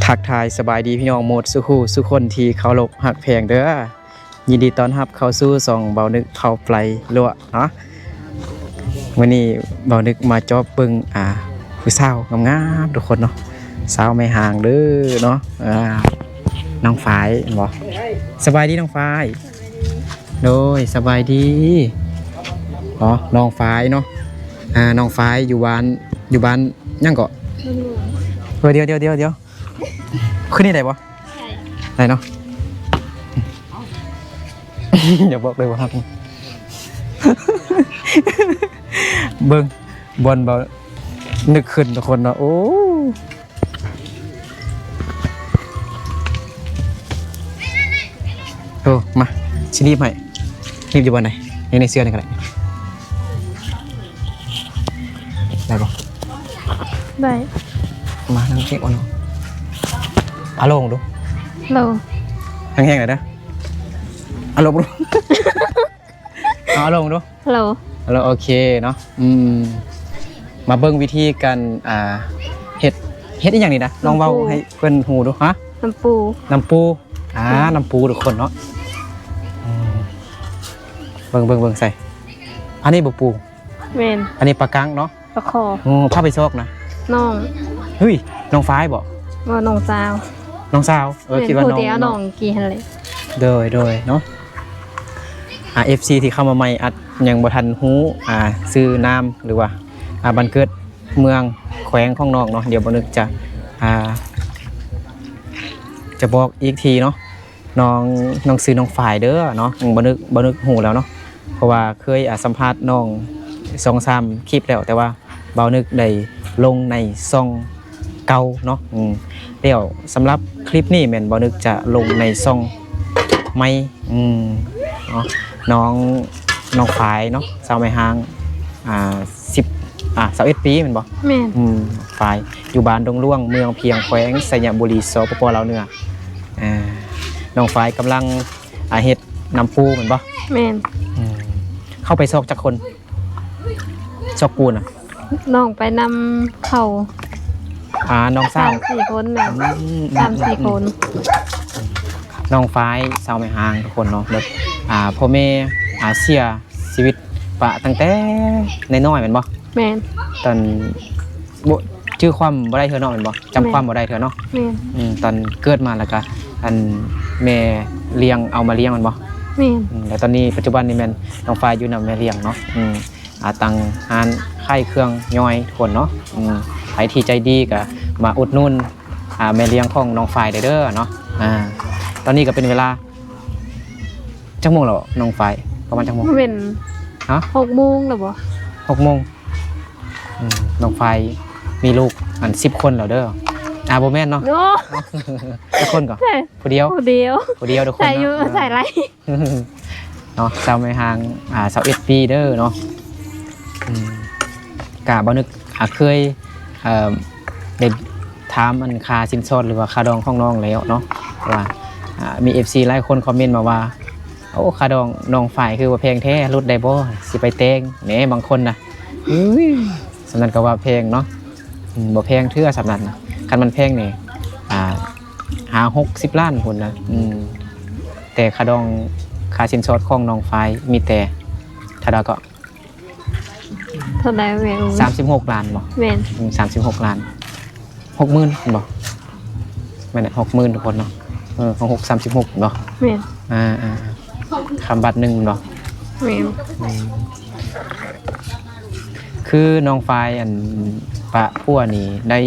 ທັກທາຍສະບາຍດີພີ່ນ້ອງໝົດສູ່ຄູ່ສູ່ຄົນທີ່ເຄົາລົບຮັກແພງເດີ້. ຍິນດີຕ້ອນຮັບເຂົ້າສູ່ຊ່ອງເບົານຶກເຂົ້າໄປລົວເນາະ. ມື້ນີ້ເບົານຶກມາຈອບເບິ່ງ ອ່າ ຜູ້ສາວງາມໆ ທຸກຄົນເນາະ, ສາວໄມ້ຫາງເດີ້ເນາະ. ອ່າ ນ້ອງຝ້າຍແມ່ນບໍ່? ສະບາຍດີນ້ອງຝ້າຍ. ໂດຍ ສະບາຍດີ. ອໍ ນ້ອງຝ້າຍເນາະ. ອ່າ ນ້ອງຝ້າຍຢູ່ບ້ານ ຢູ່ບ້ານຫຍັງເກາະ? ເອີ ດຽວໆໆ ຄືນີ້ໄດ້ບໍ່? ໄດ້ ໄດ້ເນາະ. ຢ່າບອກເລີຍວ່າຮັກ. ເບິ່ງ ບ່ອນເບົານຶກຂຶ້ນທຸກຄົນເນາະ. ໂອ້ ໂອ້ ມາ ຊິໜີບໃຫ້. ໜີບຢູ່ບ່ອນໃດ? ໃນ ໃນເສື້ອນີ້ກໍໄດ້. ໄດ້ບໍ່? ໄດ້. ມາ ນັ່ງເກັບເອົາເນາະ. ເອົາລົງດູ. ໂລ ແຮງໆ ເດີ. ເອົາລົງດູ. ເອົາລົງດູ. ໂລ ໂລ ໂອເຄເນາະ. ອືມ ມາເບິ່ງວິທີການ ອ່າ ເຮັດ ເຮັດອີ່ຫຍັງນີ້ນະ? ລອງເວົ້າໃຫ້ເພິ່ນຮູ້ດູ. ຮະ? ນ້ຳປູ. ນ້ຳປູ. ອ່າ ນ້ຳປູທຸກຄົນເນາະ. ອືມ ເບິ່ງ ເບິ່ງ ເບິ່ງໃສ່. ອັນນີ້ບໍ່ປູ. ແມ່ນ. ອັນນີ້ປາກັງເນາະ. ປາຄໍ. ໂອ້ ພາໄປຊອກນະ? ນ້ອງ. ເຮີ້ຍ ນ້ອງຝ້າຍບໍ? ບໍ່ ນ້ອງສາວ. ນ້ອງສາວ. ເອີ ແມ່ນ ຄິດວ່ານ້ອງ ຜູ້ທີ່ເອົານ້ອງກີ້ຫັ້ນແຫຼະ. ໂດຍ ໂດຍເນາະ. ອ່າ ເອັຟຊີ ທີ່ເຂົ້າມາໃໝ່ອາດຍັງບໍ່ທັນຮູ້ ອ່າ ຊື່ນາມ ຫຼືວ່າ ອ່າ ບ້ານເກີດເມືອງແຂວງຂອງນ້ອງເນາະ. ດຽວເບົານຶກຈະ ອ່າ ຈະບອກອີກທີເນາະ. ນ້ອງ ນ້ອງຊື່ນ້ອງຝ້າຍເດີເນາະ. ອືມ ເບົານຶກ ເບົານຶກຮູ້ແລ້ວເນາະ ເພາະວ່າເຄີຍ ອ່າ ສຳພາດນ້ອງສອງສາມຄລິບແລ້ວ ແຕ່ວ່າເບົານຶກໄດ້ລົງໃນຊ່ອງເກົ່າເນາະ. ອືມ ແລ້ວສຳລັບຄລິບນີ້ແມ່ນເບົານຶກຈະລົງໃນຊ່ອງໃໝ່. ອືມ ເນາະ ນ້ອງ ນ້ອງຝ້າຍເນາະ ສາວໄມ້ຫາງ ອ່າ ສິບ ອ່າ ຊາວເອັດປີແມ່ນບໍ່? ແມ່ນ. ອືມ ຝ້າຍ ຢູ່ບ້ານດົງຫຼວງ ເມືອງພຽງ ແຂວງໄຊຍະບູລີ ສປປ ລາວເໜືອ. ອ່າ ນ້ອງຝ້າຍກຳລັງ ອ່າ ເຮັດນ້ຳປູແມ່ນບໍ່? ແມ່ນ. ອືມ ເຂົ້າໄປຊອກຈັກຄົນ? ຊອກປູນະ? ນ້ອງໄປນຳເຂົາ. ອ່າ ນ້ອງສາວ ສາມສີ່ຄົນແມ່ນ. ອືມ ສາມສີ່ຄົນ. ນ້ອງຝ້າຍ ສາວໄມ້ຫາງທຸກຄົນເນາະ ແບບ ອ່າ ພໍ່ແມ່ ອ່າ ເສຍຊີວິດປະຕັ້ງແຕ່ນ້ອຍໆ ແມ່ນບໍ່? ແມ່ນ. ຕອນ ບໍ່ ຈື່ຄວາມບໍ່ໄດ້ເທື່ອເນາະ ແມ່ນບໍ່? ຈຳຄວາມບໍ່ໄດ້ເທື່ອເນາະ. ແມ່ນ. ອືມ ຕອນເກີດມາແລ້ວກະ ອັນ ແມ່ລ້ຽງເອົາມາລ້ຽງແມ່ນບໍ່? ແມ່ນ. ອືມ ແລ້ວຕອນນີ້ປັດຈຸບັນນີ້ແມ່ນນ້ອງຝ້າຍຢູ່ນຳແມ່ລ້ຽງເນາະ. ອືມ ອ່າ ຕັ້ງຮ້ານຂາຍເຄື່ອງຍ່ອຍທຸກຄົນເນາະ. ອືມ ໃຜທີ່ໃຈດີກະມາອຸດໜູນ ອ່າ ແມ່ລ້ຽງຂອງນ້ອງຝ້າຍໄດ້ເດີເນາະ. ອ່າ ຕອນນີ້ກະເປັນເວລາ ຈັກໂມງແລ້ວນ້ອງຝ້າຍ? ປະມານຈັກໂມງ? ແມ່ນ ຮະ? ຫົກໂມງແລ້ວບໍ່? ຫົກໂມງ. ອືມ ນ້ອງຝ້າຍມີລູກອັນສິບຄົນແລ້ວເດີ. ອ່າ ບໍ່ແມ່ນເນາະ. ໂອ້ ຈັກຄົນກໍ? ໃຊ່ ຜູ້ດຽວ. ຜູ້ດຽວ ຜູ້ດຽວທຸກຄົນ. ໃສ່ຢູ່ ເນາະ ໃສ່ຫຼາຍ ເນາະ ສາວໄມ້ຫາງ ອ່າ ຊາວເອັດປີເດີເນາະ. ອືມ ກະບໍ່ນຶກ ອ່າ ເຄີຍ ເອີ່ມ ໄດ້ຖາມອັນຄ່າສິນສອດ ຫຼືວ່າຄ່າດອງຂອງນ້ອງແລ້ວເນາະ ວ່າ ອ່າ ມີເອັຟຊີຫຼາຍຄົນຄອມເມັນມາວ່າ ໂອ້ ຄ່າດອງນ້ອງຝ້າຍຄືວ່າແພງແທ້ ຫຼຸດໄດ້ບໍ່ ຊິໄປແຕ່ງແດ່ ບາງຄົນນະ. ເອີຍ ສ່ຳນັ້ນກໍວ່າແພງເນາະ. ອືມ ບໍ່ແພງເທື່ອສ່ຳນັ້ນນະ. ຄັນມັນແພງນີ້ ອ່າ ຫ້າຫົກສິບລ້ານພຸ້ນນະ. ອືມ ແຕ່ຄ່າດອງ ຄ່າສິນສອດຂອງນ້ອງຝ້າຍມີແຕ່ເທົ່າໃດເກາະ? ເທົ່າໃດແມ່? ສາມສິບຫົກລ້ານບໍ່? ແມ່ນ. ອືມ ສາມສິບຫົກລ້ານ. ຫົກໝື່ນແມ່ນບໍ່? ແມ່ນແຫຼະ ຫົກໝື່ນທຸກຄົນເນາະ. ເອີ ຫົກ ສາມສິບຫົກແມ່ນບໍ່? ແມ່ນ. ອ່າໆ ຄຳບາດໜຶ່ງແມ່ນບໍ່? ແມ່ນ. ອືມ ຄືນ້ອງຝ້າຍ ອັນ ປະຜົວນີ້ໄດ້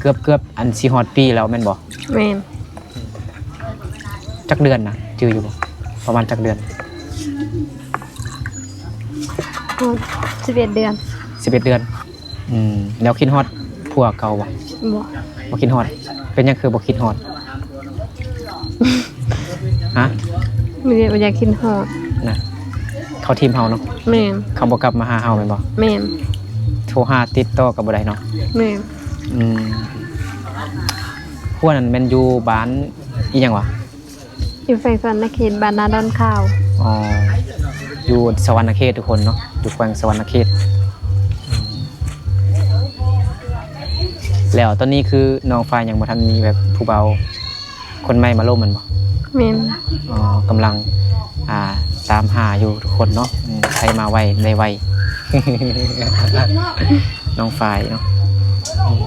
ເກືອບໆ ອັນ ຊິຮອດປີແລ້ວແມ່ນບໍ່? ແມ່ນ. ຈັກເດືອນນະ ຈື່ຢູ່ບໍ່? ປະມານຈັກເດືອນ? ຮອດສິບເອັດເດືອນ. ສິບເອັດເດືອນ. ອືມ ແລ້ວຄິດຮອດຜົວເກົ່າບໍ່? ບໍ່. ບໍ່ຄິດຮອດ. ເປັນຫຍັງຄືບໍ່ຄິດຮອດ? ຮະ? ບໍ່ໄດ້ ບໍ່ຢາກຄິດຮອດນະ. ເຂົາຖິ້ມເຮົາເນາະ. ແມ່ນ. ເຂົາບໍ່ກັບມາຫາເຮົາແມ່ນບໍ່? ແມ່ນ. ໂທຫາຕິດຕໍ່ກໍບໍ່ໄດ້ເນາະ. ແມ່ນ. ອືມ ຜົວນັ້ນແມ່ນຢູ່ບ້ານອີ່ຫຍັງຫວາ? ຢູ່ແຂວງສະຫວັນນະເຂດ ບ້ານນາດອນຂາວ. ອໍ ຢູ່ສະຫວັນນະເຂດທຸກຄົນເນາະ ຢູ່ແຂວງສະຫວັນນະເຂດ. ແລ້ວຕອນນີ້ຄືນ້ອງຝ້າຍຍັງບໍ່ທັນມີແບບຜູ້ບ່າວຄົນໃໝ່ມາລົມແມ່ນບໍ່? ແມ່ນ. ອໍ ກຳລັງ ອ່າ ຕາມຫາຢູ່ທຸກຄົນເນາະ. ອືມ ໃຜມາໄວໄດ້ໄວ ນ້ອງຝ້າຍເນາະ. ອືມ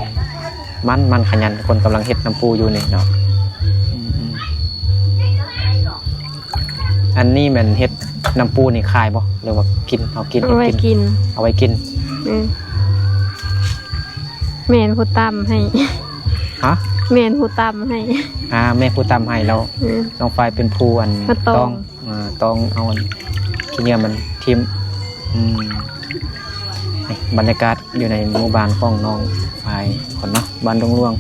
ມັນ ມັນຂະຫຍັນ ຄົນກຳລັງເຮັດນ້ຳປູຢູ່ນີ້ເນາະ. ອືມ ອັນນີ້ແມ່ນເຮັດນ້ຳປູນີ້ຂາຍບໍ່ ຫຼືວ່າກິນ? ເອົາກິນ ເອົາໄວ້ກິນ ເອົາໄວ້ກິນ. ອືມ ແມ່ນຜູ້ຕຳໃຫ້. ຮະ? ແມ່ນຜູ້ຕຳໃຫ້. ອ່າ ແມ່ຜູ້ຕຳໃຫ້ແລ້ວ. ອືມ ນ້ອງຝ້າຍເປັນຜູ້ອັນ ມາຕອງ ຕອງ ອ່າ ຕອງເອົາອັນຂີ້ເຫຍື້ອມັນຖິ້ມ. ອືມ ນີ້ບັນຍາກາດຢູ່ໃນໝູ່ບ້ານຂອງນ້ອງຝ້າຍກ່ອນເນາະ, ບ້ານດົງຫຼວງ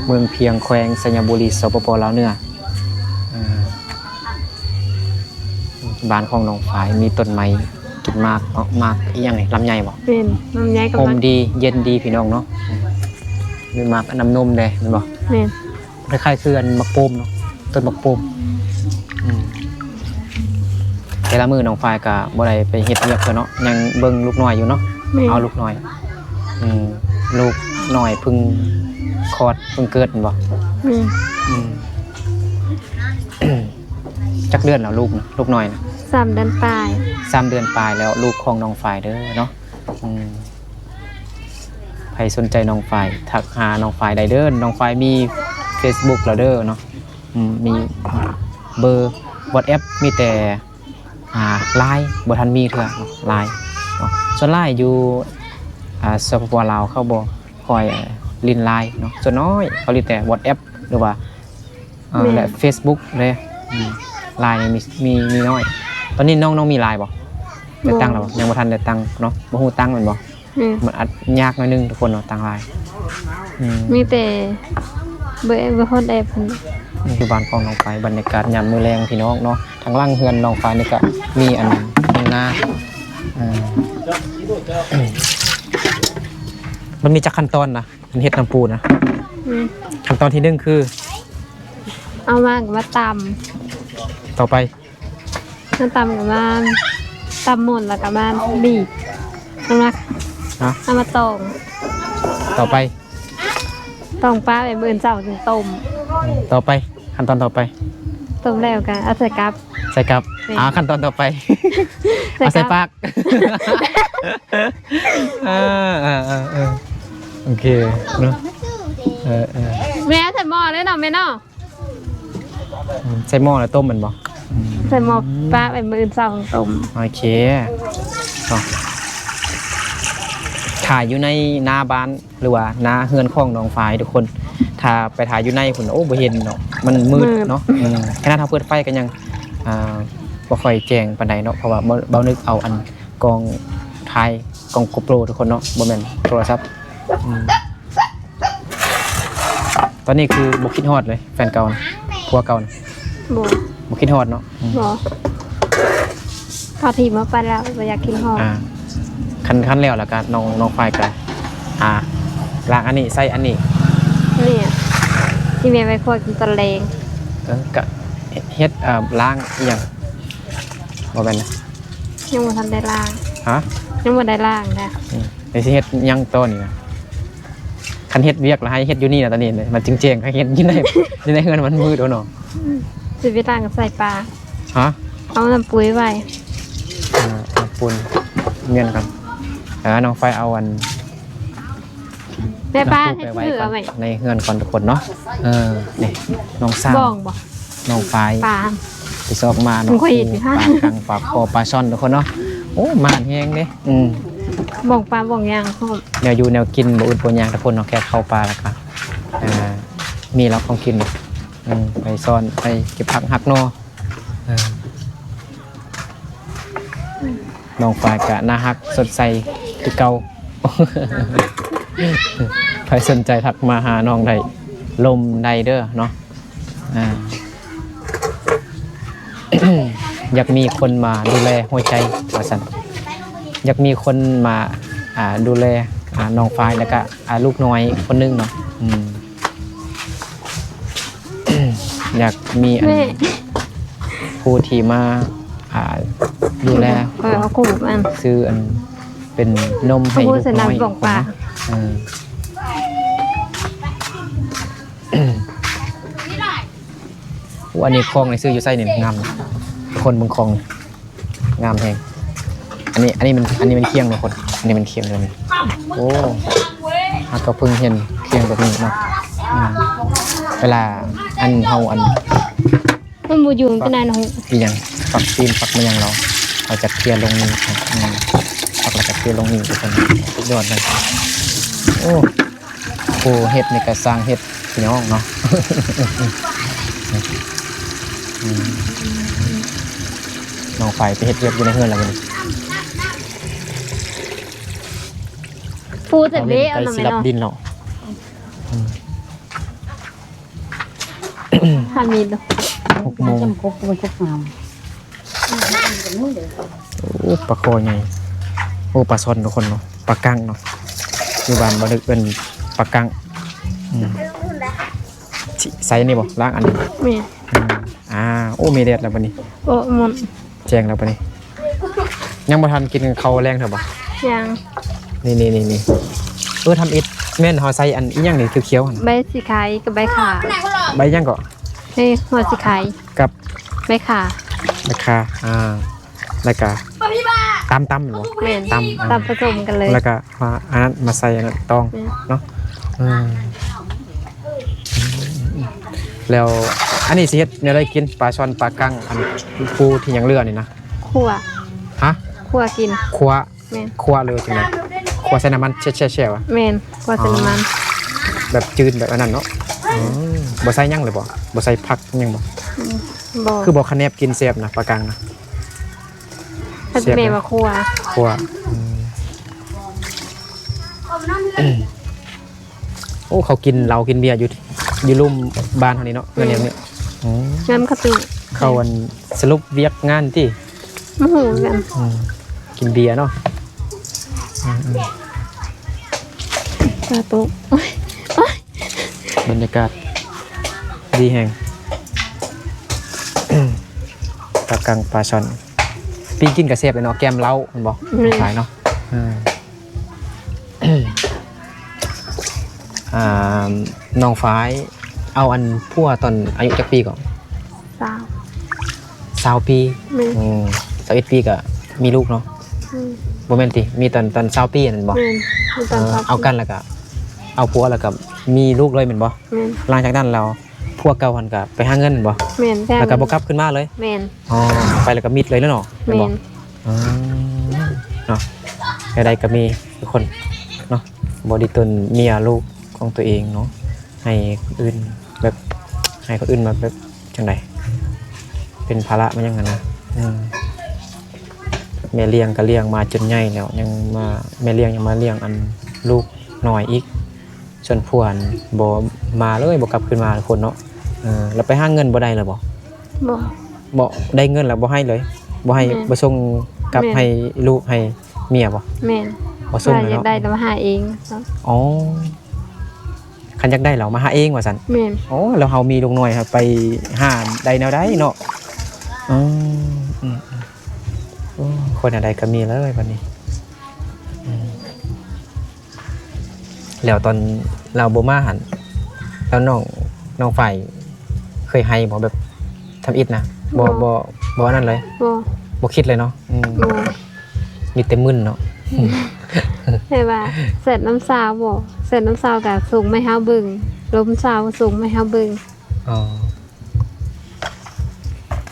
ເມືອງພຽງ ແຂວງໄຊຍະບູລີ ສປປ ລາວເໜືອ. ອ່າ ບ້ານຂອງນ້ອງຝ້າຍມີຕົ້ນໄມ້ກິນໝາກເນາະ, ໝາກອີ່ຫຍັງນີ້ ລຳໄຍບໍ່? ແມ່ນ ລຳໄຍກັບ ຮົ່ມດີເຢັນດີພີ່ນ້ອງເນາະ, ມີໝາກນ້ຳນົມແດ່ແມ່ນບໍ່? ແມ່ນ. ຄ້າຍໆຄືອັນໝາກໂປມເນາະ, ຕົ້ນໝາກໂປມ. ອືມ ແຕ່ລະມື້ນ້ອງຝ້າຍກໍບໍ່ໄດ້ໄປເຮັດວຽກເພິ່ນເນາະ, ຍັງເບິ່ງລູກນ້ອຍຢູ່ເນາະ. ແມ່ນ. ເອົາລູກນ້ອຍ. ອືມ ລູກນ້ອຍເພິ່ງຄອດເພິ່ງເກີດແມ່ນບໍ່? ແມ່ນ. ອືມ ຈັກເດືອນແລ້ວລູກນະ? ລູກນ້ອຍນະ? ສາມເດືອນປາຍ. ສາມເດືອນປາຍແລ້ວ ລູກຂອງນ້ອງຝ້າຍເດີເນາະ. ອືມ ໃຜສົນໃຈນ້ອງຝ້າຍ ທັກຫານ້ອງຝ້າຍໄດ້ເດີ. ນ້ອງຝ້າຍມີເຟສບຸກແລ້ວເດີເນາະ. ອືມ ມີເບີ ວັອດແອັບ ມີແຕ່ ອ່າ ລາຍ ບໍ່ທັນມີເທື່ອເນາະ ລາຍເນາະ. ສ່ວນຫຼາຍຢູ່ ອ່າ ສປປ ລາວ ເຂົາບໍ່ຄ່ອຍຫຼິ້ນລາຍເນາະ, ສ່ວນນ້ອຍເຂົາຫຼິ້ນແຕ່ວັອດແອັບ ຫຼືວ່າ ອ່າ ແມ່ນ ແລະ ເຟສບຸກເດ້. ອືມ ລາຍນີ້ມີ ມີ ມີນ້ອຍ. ຕອນນີ້ນ້ອງ ນ້ອງມີລາຍບໍ່? ໄດ້ຕັ້ງແລ້ວບໍ່? ບໍ່ ຍັງບໍ່ທັນໄດ້ຕັ້ງເນາະ, ບໍ່ຮູ້ຕັ້ງແມ່ນບໍ່? ອືມ ມັນອາດຍາກໜ້ອຍໜຶ່ງທຸກຄົນເນາະ ຕັ້ງລາຍ. ອືມ ມີແຕ່ເບີ ເບີຮອດແອັບ. ນີ້ຄືບ້ານຂອງນ້ອງຝ້າຍ ບັນຍາກາດຍາມມື້ແລງພີ່ນ້ອງເນາະ. ທາງຫຼັງເຮືອນນ້ອງຝ້າຍນີ້ກະມີອັນ ທົ່ງນາ. ເອີ ມັນມີຈັກຂັ້ນຕອນນະ ອັນເຮັດນ້ຳປູນະ? ອືມ ຂັ້ນຕອນທີໜຶ່ງຄື ເອົາໝາກມາຕຳ. ຕໍ່ໄປ? ມາຕຳກັບມາ ຕຳໝົດແລ້ວກໍມາບີບ ເອົາມາ ຮະ? ເອົາມາຕອງ. ຕໍ່ໄປ? ຕອງປາໄວ້ມື້ອື່ນເຊົ້າຈຶ່ງຕົ້ມ. ອືມ ຕໍ່ໄປ? ຂັ້ນຕອນຕໍ່ໄປ? ຕົ້ມແລ້ວກໍເອົາໃສ່ກັບ. ໃສ່ກັບ. ແມ່ນ. ອ່າ ຂັ້ນຕອນຕໍ່ໄປ? ໃສ່ ເອົາໃສ່ ກັບ ປາກ. ເອີ ເອີ ເອີ ເອີ ໂອເຄເນາະ. ເອີ ເອີ ແມ່ໃສ່ໝໍ້ເລີຍເນາະ ແມ່ເນາະ. ອືມ ໃສ່ໝໍ້ແລ້ວຕົ້ມແມ່ນບໍ່? ອືມ ໃສ່ໝໍ້ປະໄວ້ມື້ອື່ນເຊົ້າຕົ້ມ. ໂອເຄເນາະ. ຖ້າຢູ່ໃນໜ້າບ້ານ ຫຼືວ່າໜ້າເຮືອນຂອງນ້ອງຝ້າຍທຸກຄົນ, ຖ້າໄປຖ່າຍຢູ່ໃນພຸ້ນ ໂອ້ ບໍ່ເຫັນເນາະ ມັນມືດເນາະ. ມືດ. ອືມ ຂະໜາດເຮົາເປີດໄຟກໍຍັງ ອ່າ ບໍ່ຄ່ອຍແຈ້ງປານໃດເນາະ, ເພາະວ່າເບົາ ເບົານຶກເອົາອັນ ກ້ອງຖ່າຍ ກ້ອງໂກໂປຣທຸກຄົນເນາະ ບໍ່ແມ່ນໂທລະສັບ. ອືມ ຕອນນີ້ຄືບໍ່ຄິດຮອດເລີຍ ແຟນເກົ່ານະ ຜົວເກົ່ານະ? ບໍ່ ບໍ່ຄິດຮອດເນາະ. ອືມ ບໍ່ ເຂົາຖິ້ມເຮົາໄປແລ້ວ ບໍ່ຢາກຄິດຮອດ. ອ່າ ຄັນ ຄັນແລ້ວ ແລ້ວກະນ້ອງ ນ້ອງຝ້າຍກະ ອ່າ ລ້າງອັນນີ້ ໃສ່ອັນນີ້ ນີ້ ທີ່ແມ່ໄວ້ຄົວກິນຕອນແລງ. ເອີ ກະເຮັດ ເອີ ລ້າງອີ່ຫຍັງ ບໍ່ແມ່ນນະ? ຍັງບໍ່ທັນໄດ້ລ້າງ. ຮະ? ຍັງບໍ່ໄດ້ລ້າງນະ. ອືມ ແລ້ວຊິເຮັດຫຍັງຕໍ່ນີ້ນະ? ຄັນເຮັດວຽກລະໃຫ້ເຮັດຢູ່ນີ້ນະ ຕອນນີ້ມັນຈຶ່ງແຈ້ງ, ຄັນເຮັດຢູ່ໃນ ຢູ່ໃນເຮືອນມັນມືດເນາະ. ອືມ ຊິໄປລ້າງໃສ່ປາ. ຮະ? ເອົານ້ຳປຸ້ຍໄວ້. ອ່າ ນ້ຳປຸ້ນ ແມ່ນກັນ. ເອີ ນ້ອງຝ້າຍເອົາອັນ ແມ່ປ້າ ນ້ຳປຸ້ນໄປໄວ້ກ່ອນ ໃນເຮືອນກ່ອນທຸກຄົນເນາະ. ເອີ ນີ້ນ້ອງສາວ ບ້ອງບໍ່? ນ້ອງຝ້າຍ ປາ ໄປຊອກມາເນາະ. ຂ້ອຍເຫັນຢູ່ ປາກັງ ປາຄໍ່ ປາຊ່ອນທຸກຄົນເນາະ. ໂອ້ ໝານແຮງເດ້. ອືມ ບ້ອງປາບ້ອງຫຍັງພ້ອມ ແນວຢູ່ແນວກິນບໍ່ອຶດບໍ່ຢາກທຸກຄົນເນາະ. ແຄ່ເຂົ້າປ່າແລ້ວກະ ເອີ ມີແລ້ວຂອງກິນ. ອືມ ໄປຊ່ອນ ໄປເກັບຜັກຫັກໜໍ່. ເອີ ນ້ອງຝ້າຍກະໜ້າຮັກສົດໃສຄືເກົ່າ. ໃຜສົນໃຈທັກມາຫານ້ອງໄດ້ ລົມໄດ້ເດີເນາະ. ອ່າ ຢາກມີຄົນມາດູແລຫົວໃຈວ່າຊັ້ນ, ຢາກມີຄົນມາ ອ່າ ດູແລ ອ່າ ນ້ອງຝ້າຍ ແລ້ວກະ ອ່າ ລູກນ້ອຍຄົນໜຶ່ງເນາະ. ອືມ ຢາກມີອັນ ແມ່ ຜູ້ທີ່ມາ ອ່າ ດູແລ ເອີ ເອົາຄູ່ອັນ ຊື້ອັນ ເປັນນົມໃຫ້ລູກນ້ອຍ. ເອີ ອືມ ໂອ້ ອັນນີ້ຂອງນີ້ຊື້ຢູ່ໃສນີ້ ງາມ ທຸກຄົນເບິ່ງຂອງ ງາມແຮງ. ອັນນີ້ ອັນນີ້ມັນ ອັນນີ້ມັນຄຽງເນາະ ທຸກຄົນ ອັນນີ້ມັນຄຽງເນາະ. ໂອ້ ເຮົາກໍເພິ່ງເຫັນຄຽງແບບນີ້ເນາະ. ອືມ ເວລາອັນເຮົາອັນ ມັນບໍ່ຢູ່ ມັນເປັນອັນ ອີ່ຫຍັງ ປັກຕີນປັກແມ່ນຫຍັງເນາະ ເຮົາຈະເຄຍລົງນີ້. ອືມ ປັກແລ້ວກໍເຄຍລົງນີ້ ທຸກຄົນ ສຸດຍອດເລີຍ. ໂອ້ ຜູ້ເຮັດນີ້ກໍຊ່າງເຮັດ ພີ່ນ້ອງເນາະ. ອືມ ນ້ອງໄຟໄປເຮັດວຽກຢູ່ໃນເຮືອນແລ້ວມື້ນີ້ ປູແຕ່ເບາະເອົາ ເອົາແລ້ວແມ່ນ ຊິລັບດິນເນາະ. ອືມ ຫາມີດ ຫົກໂມງ ຈຳກົກ ມັນກົກງາມ. ໂອ້ ປາຄໍໃຫຍ່ ໂອ້ ປາຊ່ອນ ທຸກຄົນເນາະ ປາກັງເນາະ ຢູ່ບ້ານບໍ່ໄດ້ເອີ້ນປາກັງ. ອືມ ໃສ່ອັນນີ້ບໍ່ ລ້າງອັນນີ້. ແມ່ນ. ອືມ ອ່າ ໂອ້ ມີແດດແລ້ວບັດນີ້ ໂອ້ ມ່ວນ ແຈ້ງແລ້ວບັດນີ້. ຍັງບໍ່ທັນກິນເຂົ້າແລງເທື່ອບໍ່? ຍັງ. ນີ້ໆໆໆ ເອີ ທຳອິດ ແມ່ນເຮົາໃສ່ອັນອີ່ຫຍັງນີ້ຂຽວໆຫັ້ນ? ໃບສີໄຄກັບໃບຂ່າ. ໃບຫຍັງເກາະ? ເອີ ຫົວສີໄຄ ກັບໃບຂ່າ. ໃບຂ່າ ອ່າ ແລ້ວກະຕຳໆ ແມ່ນບໍ່? ແມ່ນ ຕຳ ອ່າ ຕຳປະສົມກັນເລີຍ ແລ້ວກະມາອັນນັ້ນ ມາໃສ່ອັນນັ້ນ ຕອງ ແມ່ນ ເນາະ. ອືມ ແລ້ວອັນນີ້ຊິເຮັດແນວໃດກິນ? ປາຊ່ອນ ປາກັງ ອັນປູທີ່ຍັງເຫຼືອນີ້ນະ? ຂົ້ວ. ຮະ? ຂົ້ວກິນ. ຂົ້ວ. ແມ່ນ. ຂົ້ວເລີຍຈັ່ງໃດ? ຂົ້ວໃສ່ນ້ຳມັນແຊ່ໆໆຫວາ? ແມ່ນ ຂົ້ວໃສ່ນ້ຳມັນ. ອໍ ແບບຈືນແບບອັນນັ້ນເນາະ. ອືມ ບໍ່ໃສ່ຫຍັງເລີຍບໍ່? ບໍ່ໃສ່ຜັກຫຍັງບໍ່? ອືມ ບໍ່. ຄືບໍ່ຂະແໜບກິນແຊບນະ ປາກັງນະ. ຄັນແມ່ວ່າຂົ້ວ ຂົ້ວ. ອືມ ໂອ້ ເຂົາກິນເຫຼົ້າກິນເບຍຢູ່ ຢູ່ລຸ່ມບ້ານເຮົານີ້ເນາະ. ແມ່ນ. ເຮືອນແນວນີ້. ອືມ ງານເຂົາຕື່ມ ເຂົາອັນສະຫຼຸບວຽກງານຕິ? ບໍ່ຮູ້ຄືກັນ. ອືມ ກິນເບຍເນາະ. ອືມໆ ສາທຸ ໂອ້ຍ ໂອ້ຍ ບັນຍາກາດດີແຮງ. ປາກັງປາຊ່ອນ ປີ້ງກິນກໍແຊບເລີຍເນາະ ແກ້ມເຫຼົ້າແມ່ນບໍ່? ແມ່ນ. ນ້ອງຝາຍເນາະ. ເອີ ອ່າ ນ້ອງຝາຍເອົາອັນຜົວຕອນອາຍຸຈັກປີເກາະ? ຊາວ ຊາວປີ. ແມ່ນ. ອືມ ຊາວເອັດປີກໍມີລູກເນາະ. ອືມ ບໍ່ແມ່ນຕິ ມີຕອນ ຕອນຊາວປີນັ້ນບໍ່? ແມ່ນ ມີຕອນ ເອີ ຊາວປີ ເອົາກັນແລ້ວກໍເອົາຜົວແລ້ວກໍມີລູກເລີຍແມ່ນບໍ່? ແມ່ນ. ຫຼັງຈາກນັ້ນແລ້ວ ຜົວເກົ່າຫັ້ນກໍໄປຫາເງິນແມ່ນບໍ່? ແມ່ນ. ແລ້ວກໍບໍ່ກັບຄືນມາເລີຍ? ແມ່ນ. ອໍ ໄປແລ້ວກໍມິດເລີຍເນາະ ແມ່ນບໍ່? ແມ່ນ. ອືມ ເນາະ ແນວໃດກໍມີທຸກຄົນເນາະ ບໍ່ດີຕົນເມຍລູກຂອງຕົວເອງເນາະ ໃຫ້ຄົນອື່ນແບບ ໃຫ້ຄົນອື່ນມາແບບຈັ່ງໃດ ເປັນພາລະມາຫຍັງຫັ້ນນະ. ອືມ ແມ່ລ້ຽງກໍລ້ຽງມາຈົນໃຫຍ່ແລ້ວ ຍັງມາ ແມ່ລ້ຽງຍັງມາລ້ຽງອັນລູກນ້ອຍອີກ. ສ່ວນຜົວຫັ້ນບໍ່ມາເລີຍ ບໍ່ກັບຄືນມາພຸ້ນເນາະ. ເອີ ແລ້ວໄປຫາເງິນບໍ່ໄດ້ແລ້ວບໍ່? ບໍ່ ບໍ່ໄດ້ເງິນແລ້ວບໍ່ໃຫ້ເລີຍ ບໍ່ໃຫ້ ແມ່ນ ບໍ່ສົ່ງກັບ ແມ່ນ ໃຫ້ລູກໃຫ້ເມຍບໍ່? ແມ່ນ. ບໍ່ສົ່ງເລີຍເນາະ ວ່າຢາກໄດ້ແລ້ວມາຫາເອງ. ອໍ ຄັນຢາກໄດ້ແລ້ວມາຫາເອງວ່າຊັ້ນ. ແມ່ນ. ໂອ້ ແລ້ວເຮົາມີລູກນ້ອຍ ເຮົາໄປຫາໄດ້ແນວໃດເນາະ? ອືມ ອືມ ອືມ ໂອ້ ຄົນແນວໃດກໍມີເລີຍບັດນີ້. ອືມ ແລ້ວຕອນລາວບໍ່ມາຫັ້ນ ແລ້ວນ້ອງ ນ້ອງຝາຍເຄີຍໄຫ້ບໍ່ ແບບທຳອິດນະ? ບໍ່ ບໍ່ ບໍ່ ບໍ່ອັນນັ້ນເລີຍ? ບໍ່ ບໍ່ຄິດເລີຍເນາະ? ອືມ ບໍ່ ມີແຕ່ມຶນເນາະ. ແບບວ່າແຊັດນຳສາວບໍ ແຊັດນຳສາວກະສົ່ງມາໃຫ້ເຮົາເບິ່ງ ລົມສາວສົ່ງມາໃຫ້ເຮົາເບິ່ງ. ອໍ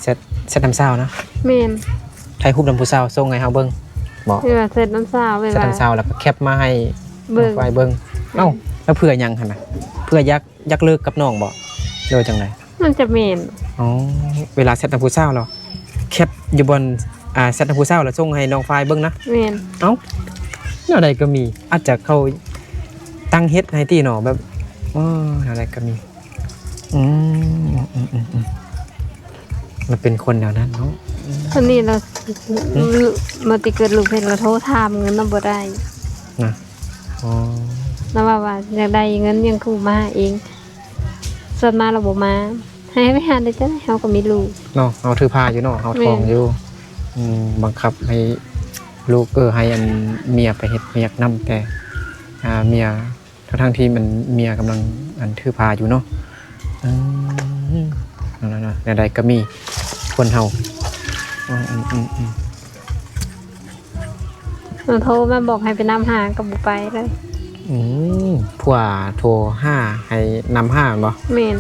ແຊັດ ແຊັດນຳສາວນະ? ແມ່ນ. ຖ່າຍຮູບນຳຜູ້ສາວສົ່ງໃຫ້ເຮົາເບິ່ງບໍ? ແບບວ່າແຊັດນຳສາວ ແບບວ່າແຊັດນຳສາວ ແລ້ວກໍແຄັບມາໃຫ້ເບິ່ງ ຝ່າຍເບິ່ງ. ແມ່ນ. ເອົ້າ ແລ້ວເພື່ອຫຍັງຫັ້ນນະ? ເພື່ອຢາກ ຢາກເລີກກັບນ້ອງບໍ ຫຼືວ່າຈັ່ງໃດ? ມັນຈະແມ່ນ. ອໍ ເວລາແຊັດນຳຜູ້ສາວແລ້ວ ແຄັບຢູ່ບ່ອນ ອ່າ ແຊັດນຳຜູ້ສາວແລ້ວສົ່ງໃຫ້ນ້ອງຝາຍເບິ່ງນະ? ແມ່ນ. ເອົ້າ ແນວໃດກໍມີ ອາດຈະເຂົາຕັ້ງເຮັດໃຫ້ຕິເນາະ ແບບ ເອີ ແນວໃດກໍມີ. ອືມ ອືມ ອືມ ອືມ ລາວເປັນຄົນແນວນັ້ນເນາະ. ອືມ ຄົນນີ້ລາວ ຫືມ ມາແຕ່ເກີດລູກເຫັນລາວໂທຖາມເງິນນຳບໍ່ໄດ້ນະ. ອໍ ລາວເວົ້າວ່າຢາກໄດ້ເງິນຍັງຄືມາຫາເອງ ສ່ວນມາລາວບໍ່ມາ ໃຫ້ໄປຫາໄດ້ຈັ່ງໃດ ເຮົາກໍມີລູກເນາະ ເຮົາຖືພາຢູ່ເນາະ ເຮົາທ້ອງຢູ່. ແມ່ນ. ອືມ ບັງຄັບໃຫ້ລູກ ເອີ ໃຫ້ອັນເມຍໄປເຮັດວຽກນຳ ແຕ່ ອ່າ ເມຍ ທັງໆທີ່ມັນ ເມຍກຳລັງອັນຖືພາຢູ່ເນາະ. ອືມ ນັ້ນແຫຼະເນາະ. ແນວໃດກໍມີຄົນເຮົາ. ອືມໆໆໆ ໂທມາບອກໃຫ້ໄປນຳຫາກໍບໍ່ໄປເລີຍ. ອືມ ຜົວໂທຫາໃຫ້ນຳຫາແມ່ນບໍ່? ແມ່ນ.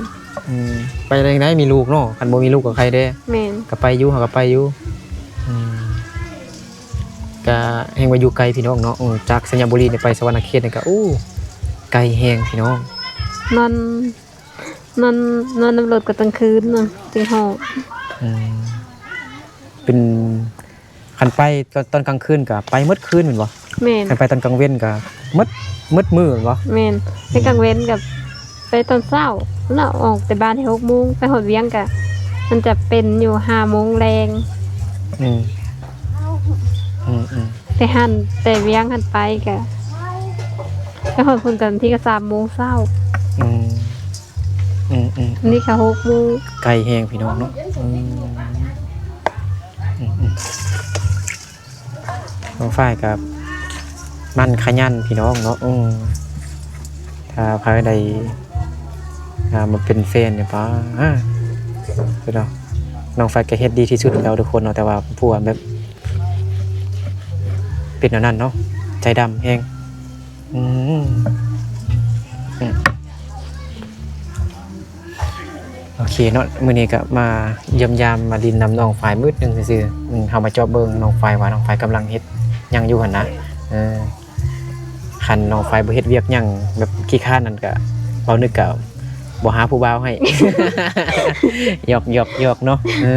ອືມ ໄປໄດ້ຈັ່ງໃດ ມີລູກເນາະ ຄັນບໍ່ມີລູກກໍໄຄແດ່. ແມ່ນ. ກໍໄປຢູ່ ເຮົາກໍໄປຢູ່. ອືມ ກະແຮ່ງວ່າຢູ່ໄກພີ່ນ້ອງເນາະ. ເອີ ຈາກໄຊຍະບູລີນີ້ໄປສະຫວັນນະເຂດນີ້ກະ ໂອ້ ໄກແຮງພີ່ນ້ອງ. ນອນ ນອນ ນອນນຳລົດກໍກາງຄືນນະ ຈຶ່ງຮອດ. ອືມ ເປັນ ຄັນໄປຕອນ ຕອນກາງຄືນກໍໄປໝົດຄືນແມ່ນບໍ່? ແມ່ນ. ຄັນໄປຕອນກາງເວັນກໍໝົດ ໝົດມື້ແມ່ນບໍ່? ແມ່ນ. ອືມ ໄປກາງເວັນກໍໄປຕອນເຊົ້າເນາະ ອອກແຕ່ບ້ານຫົກໂມງ ໄປຮອດວຽງກໍມັນຈະເປັນຢູ່ຫ້າໂມງແລງ. ອືມ ອືມໆ ແຕ່ຫັ້ນ ແຕ່ວຽງຫັ້ນໄປກະ ໄປຮອດພຸ້ນກະ ບາງທີກະສາມໂມງເຊົ້າ. ອືມ ອືມໆ ນີ້ກະຫົກໂມງ. ໄກແຮງພີ່ນ້ອງເນາະ. ອືມ ອືມໆ ນ້ອງຝ້າຍກະໝັ່ນຂະຫຍັນພີ່ນ້ອງເນາະ. ອືມ ຖ້າໃຜໄດ້ ອ່າ ມາເປັນແຟນນີ້ ປ້າ ເນາະ ນ້ອງຝ້າຍກະເຮັດດີທີ່ສຸດແລ້ວທຸກຄົນເນາະ ແຕ່ວ່າຜົວແບບ ເປັນແນວນັ້ນເນາະ ໃຈດຳແຮງ. ອືມ ອືມ ໂອເຄເນາະ ມື້ນີ້ກໍມາຢ້ຽມຢາມ ມາຫຼິ້ນນຳນ້ອງຝ້າຍມື້ໜຶ່ງຊື່ໆ. ອືມ ເຮົາມາຈອບເບິ່ງນ້ອງຝ້າຍວ່ານ້ອງຝ້າຍກຳລັງເຮັດຫຍັງຢູ່ຫັ້ນນະ. ເອີ ຄັນນ້ອງຝ້າຍບໍ່ເຮັດວຽກຫຍັງ ແບບຂີ້ຄ້ານນັ້ນກະ ເບົານຶກກະບໍ່ຫາຜູ້ບ່າວໃຫ້. ຫຍອກໆໆ ເນາະ. ເອີ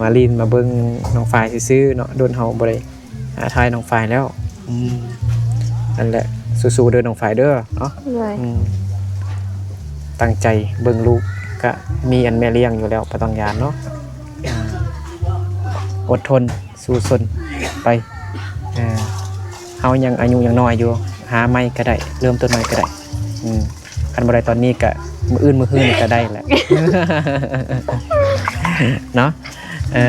ມາຫຼິ້ນມາເບິ່ງນ້ອງຝ້າຍຊື່ໆເນາະ ດົນເຮົາບໍ່ໄດ້ຫາຖ່າຍນ້ອງຝ້າຍແລ້ວ. ອືມ ນັ້ນແຫຼະ ສູ້ໆເດີນ້ອງຝ້າຍເດີເນາະ. ໂດຍ. ອືມ ຕັ້ງໃຈເບິ່ງລູກ ກະມີອັນແມ່ລ້ຽງຢູ່ແລ້ວ ບໍ່ຕ້ອງຢ້ານເນາະ. ອ່າ ອົດທົນ ສູ້ຊົນໄປ. ເອີ ເຮົາຍັງອາຍຸຍັງນ້ອຍຢູ່ ຫາໃໝ່ກໍໄດ້ ເລີ່ມຕົ້ນໃໝ່ກໍໄດ້. ອືມ ຄັນບໍ່ໄດ້ຕອນນີ້ກະມື້ອື່ນມື້ຮືນີ້ກະໄດ້ແຫຼະ ເນາະ. ເອີ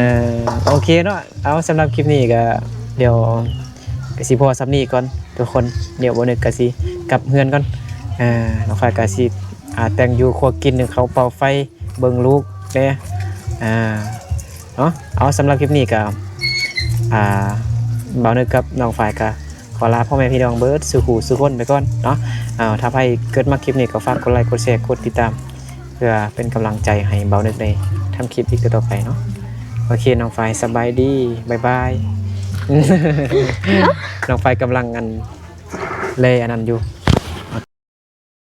ໂອເຄເນາະ ເອົາ ສຳລັບຄລິບນີ້ກະ ດຽວກະຊິພໍສ່ຳນີ້ກ່ອນທຸກຄົນ ດຽວເບົານຶກກະຊິກັບເຮືອນກ່ອນ. ເອີ ນ້ອງຝ້າຍກະຊິ ອ່າ ແຕ່ງຢູ່ຄົວກິນ ໜຶ້ງເຂົ້າ ເປົ່າໄຟ ເບິ່ງລູກແດ່ ອ່າ ເນາະ. ເອົາ ສຳລັບຄລິບນີ້ກໍ ອ່າ ບ່າວນຶກກັບນ້ອງຝ້າຍກໍຂໍລາພໍ່ແມ່ພີ່ນ້ອງເບິດສູ່ຜູ້ສູ່ຄົນໄປກ່ອນເນາະ. ເອົາ ຖ້າໃຜເກີດມັກຄລິບນີ້ກໍຝາກກົດໄລ ກົດແຊ ກົດຕິດຕາມ ເພື່ອເປັນກຳລັງໃຈໃຫ້ບ່າວນຶກໄດ້ທຳຄລິບອີກຕໍ່ໆໄປເນາະ. ໂອເຄ ນ້ອງຝ້າຍ ສະບາຍດີ ບາຍບາຍ. ນ້ອງຝ້າຍກຳລັງ ອັນ ແລ່ອັນນັ້ນຢູ່